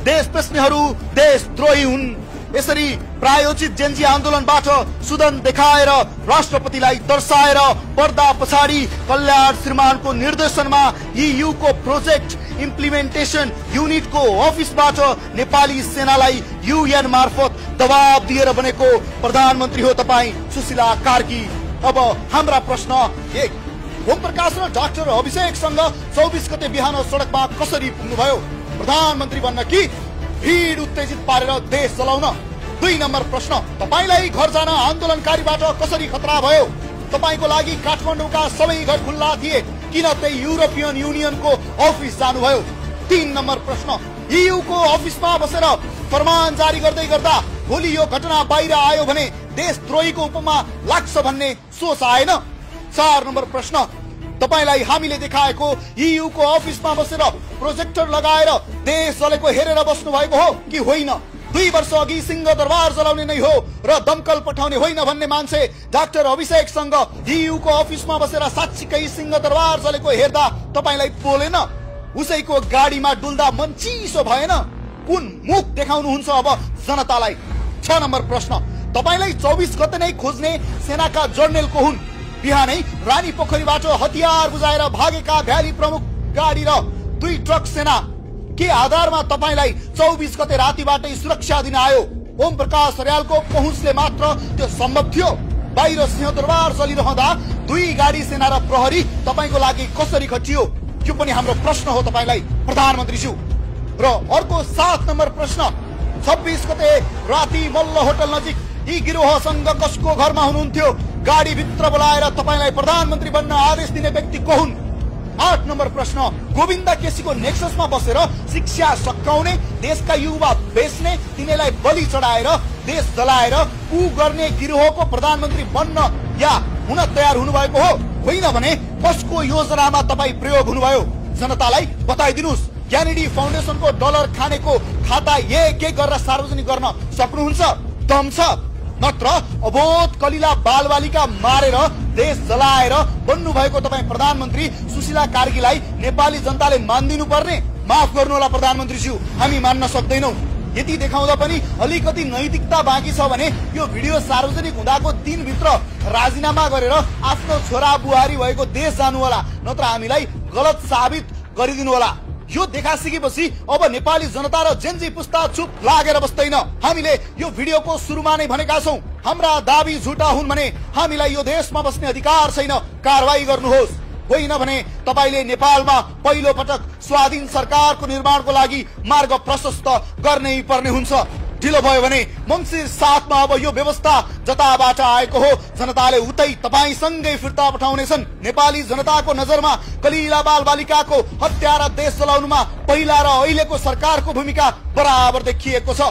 देश बेच्नेहरू देशद्रोही हुन्। यसरी प्रायोजित जेन्जी आन्दोलनबाट सुदन देखाएर राष्ट्रपतिलाई दर्शाएर पर्दा पछाडि कल्याण श्रीमानको निर्देशनमा EU को प्रोजेक्ट इम्प्लिमेन्टेसन युनिटको अफिसबाट नेपाली सेनालाई UN मार्फत दबाब दिएर बनेको प्रधानमन्त्री हो तपाई सुशीला कार्की। अब हाम्रा प्रश्न एक, ओम प्रकाश र डाक्टर अभिषेकसँग 24 गते बिहान सडकमा कसरी पुग्नुभयो? प्रधानमन्त्री बन्न कि भीड उत्तेजित पारेर देश चलाउन? 2 नम्बर प्रश्न, तपाईलाई घर जान आन्दोलनकारीबाट कसरी खतरा भयो? तपाईको लागि काठमाडौँका सबै घर खुल्ला थिए, किन त्यही युरोपियन युनियनको अफिस जानुभयो? 3 नम्बर प्रश्न, EU को अफिसमा बसेर फरमान जारी गर्दै गर्दा भोलि यो घटना बाहिर आयो भने देशद्रोहीको उपमा लाग्छ भन्ने सोच आएन? 4 नम्बर प्रश्न, तपाईलाई हामीले देखाएको EU को अफिसमा बसेर प्रोजेक्टर लगाएर देश जलेको हेरेर बस्नु भएको हो कि होइन? 2 वर्ष अघि सिंहदरबार जलाउने नै हो र दमकल पठाउने होइन भन्ने मान्छे डाक्टर अभिषेकसँग EU को अफिसमा बसेर साच्चीकै सिंहदरबार जलेको हेर्दा तपाईलाई बोलेन? उसैको गाडीमा डुल्दा मन चिसो भएन? कुन मुख देखाउनुहुन्छ अब जनतालाई? 6 नम्बर प्रश्न, तपाईलाई 24 गते नै खोज्ने सेनाका जर्नल को हुन्? बिहानै रानी पोखरीबाट हतियार बुझाएर भागेका भ्याली प्रमुख गाडी र 2 ट्रक सेना के आधारमा तपाईलाई 24 गते रातिबाटै सुरक्षा दिन आयो? ओम प्रकाश अर्यालको पहुँचले मात्र त्यो सम्भव थियो? बाहिर सिंहदरबार चलिरहँदा 2 गाडी सेना र प्रहरी तपाईको लागि कसरी खटियो? यो पनि हाम्रो प्रश्न हो तपाईलाई प्रधानमन्त्रीज्यू। र अर्को 7 नम्बर प्रश्न, 26 गते राति मल्ल होटल नजिक यी गिरोहसँग कसको घरमा हुनुहुन्थ्यो? गाडी भित्र बोलाएर तपाईलाई प्रधानमन्त्री बन्न आदेश दिने व्यक्ति को हुन्? 8 नम्बर प्रश्न, गोविन्द केसीको नेक्ससमा बसेर शिक्षा सकाउने, देशका युवा बेच्ने, तिनीलाई बलि चढाएर देश जलाएर उ गर्ने गिरोहको प्रधानमन्त्री बन्न या हुन तयार हुनुभएको हो? होइन भने कसको योजनामा तपाई प्रयोग हुनुभयो? जनतालाई बताइदिनुस्। क्यानेडी फाउन्डेसनको डलर खानेको खाता एक गरेर सार्वजनिक गर्न सक्नुहुन्छ? दम छ? नत्र अबोध कलिला बालबालिका मारेर देश जलाएर बन्नु भएको तपाई प्रधानमन्त्री सुशीला कार्कीलाई नेपाली जनताले मान्दिनु पर्ने? माफ गर्नुहोला प्रधानमन्त्रीज्यू, हामी मान्न सक्दैनौं। यति देखाउँदा पनि अलिकति नैतिकता बाँकी छ भने यो भिडियो सार्वजनिक हुँदाको दिनभित्र राजीनामा गरेर आफ्नो छोरा बुहारी भएको देश जानु होला, नत्र हामीलाई गलत साबित गरिदिनु होला। यो देखासिकेपछि अब नेपाली जनता र जेन्जी पुस्ता चुप लागेर बस्दैन। हामीले यो भिडियोको सुरुमा नै भनेका छौं, हाम्रा दाबी झुटा हुन् भने हामीलाई यो देशमा बस्ने अधिकार छैन, कारबाही गर्नुहोस्। होइन भने तपाईले नेपालमा पहिलो पटक स्वाधीन सरकारको निर्माणको लागि मार्ग प्रशस्त गर्नै पर्ने हुन्छ। ढिलो भयो भने मङ्सिर 7 मा अब यो व्यवस्था जताबाट आएको हो जनताले उतै तपाईसँगै फिर्ता पठाउनेछन्। नेपाली जनताको नजरमा कलिला बालबालिकाको हत्या र देश चलाउनुमा पहिला र अहिलेको सरकारको भूमिका बराबर देखिएको छ।